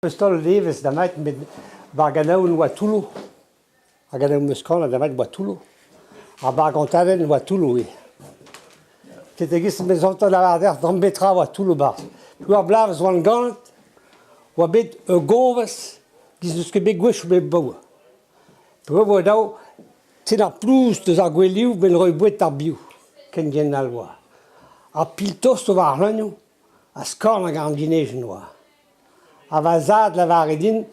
Peus taol devezh damait met war ganaouenn oa toullo. Ar ganaouenn 'meus kanet damait oa toullo. Ar bar gontadenn oa toullo ivez. Ket e-giz me zantan lavar deoc'h dam betra oa toullo 'barzh. Pevar bloavezh oan ganet, oa bet ur goñvez giz n'eus ket bet gwech ebet 'baoe. Peogwir oa dav tennañ ar plouz deus ar gwelioù 'benn roiñ boued d'ar bioù, ken yen all oa. Ha pil-tost war ar c'hleunioù ha skorn hag an ginejenn oa. Ha va zad 'lavare din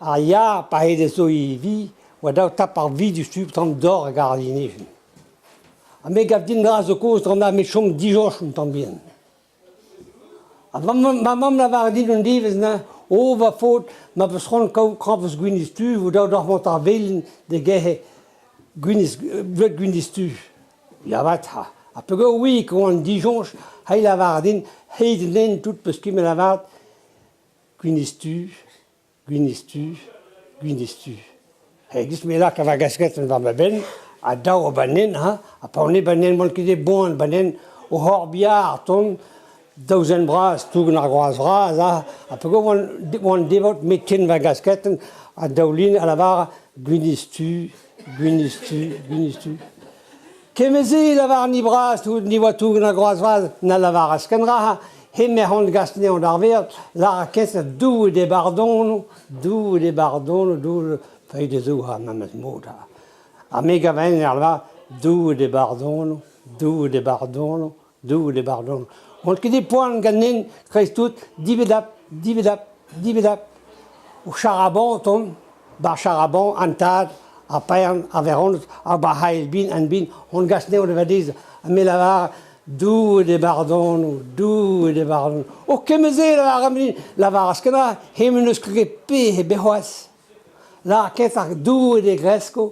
ar yar pa he dezo he vi oa dav tap ar vi diouzhtu tamm dor hag ar ginejenn. Ha me 'gav din dra zo kozh dra me chom dijoch un tamm bihan. Ha ma mamm ma mamm 'lavare din un devezh neuze o va faotr ma 'peus c'hoant kaout krampouezh gwinizh-du 'vo dav deoc'h mont d'ar velin da gerc'hat gwinizh bleud gwinizh-du. Ya 'vat ha ha peogwir ouiek oan disoñj hei lavar din heit an hent tout peus ket me lavaret gwinizh-du, gwinizh-du, gwinizh-du. E-giz me laka va gasketenn war ma benn ha dav ober an hent ha ha pa on eo 'ba 'n hent 'oan ket e boan 'ba 'n hent o c'horbiañ ar ton daou zen bras tougen ar groaz vras ha ha peogwir oan oan devot me ken va gasketenn ha daoulin a lavare gwinizh-du, gwinizh-du, gwinizh-du. Kement-se lavar ni bras ni oa tougen ar groaz vras na lavaras ken ra hemañ hon gas anezhañ d'ar vered lâr kentañ Doue d'e bardono Doue d'e bardono Doue feiz dezho ha memes mod ha ha me gav en er lavar Doue d'e bardono Doue d'e bardono Doue d'e bardono on ket e poan ganin kreiz-tout divedap divedap divedap o charabañ 'tont 'ba charabañ an tad ar paean ar Veronos ha 'ba Haelbin an bin hon gas anezho da vadeziñ ha me lavar Doue d'e bardono Doue d'e bardono o kement-se lavar lavaras kenañ hemañ n'eus ket pezh ebet c'hoazh Lâr kentoc'h Doue d'e gresko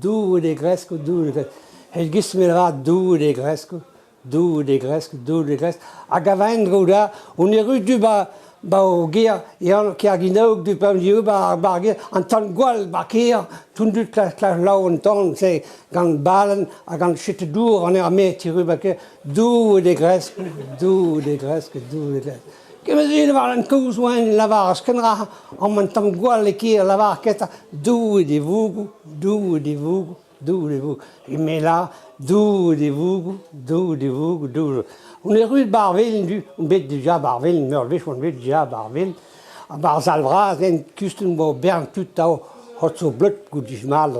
Doue d'e gresko Doue d'e gresko e-giz me lavar Doue d'e gresko Doue d'e gresk, Doue d'e gresk. Hag a-vaen-dro da, on erru du ba, ba o gêr, e anv Kerginaoug, du pa on ba ba ar gêr, an tan gwall ba kêr, tout dud klask klask laou an tan, se, gant balenn ha gant chetet-dour an aer me tiru ba kêr. Doue d'e gresk, Doue d'e gresk, Doue d'e gresk. Kement-se war an kozh oa-eñ lavaras kenra, amañ an tamm gwall e kêr lavar ketañ, Doue d'e vougou, Doue d'e vougou. Doue e vo emela, Doue e vougou, Doue e vougou, Doue. On erru 'ba ar Velin du, on bet dija 'ba ar Velin, meur a wech on bet dija 'ba ar Velin, ha 'ba ar sal vras en kustum 'oa bern tud 'tav hot zo bleud goude mal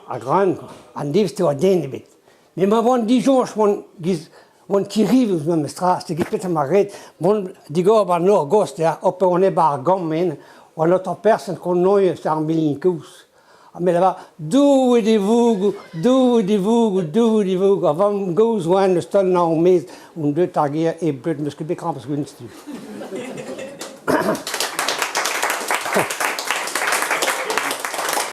a-grenn kwa. An devezh 'oa den ebet. Met ma oan disoñj oan giz oan kirivus memestra, setu petra 'ma ret mont digor 'ba an nor gost ya, hop on eo 'ba ar gambr eno, oan aotrou person konnoius ar milin kozh. Ha me lavar Doue d'e vougou, Doue d'e vougou, Doue d'e vougou. Ha vamm-gozh oan eus taol maez on deuet d'ar gêr e bleud 'meus ket bet krampouezh gwenn-stu.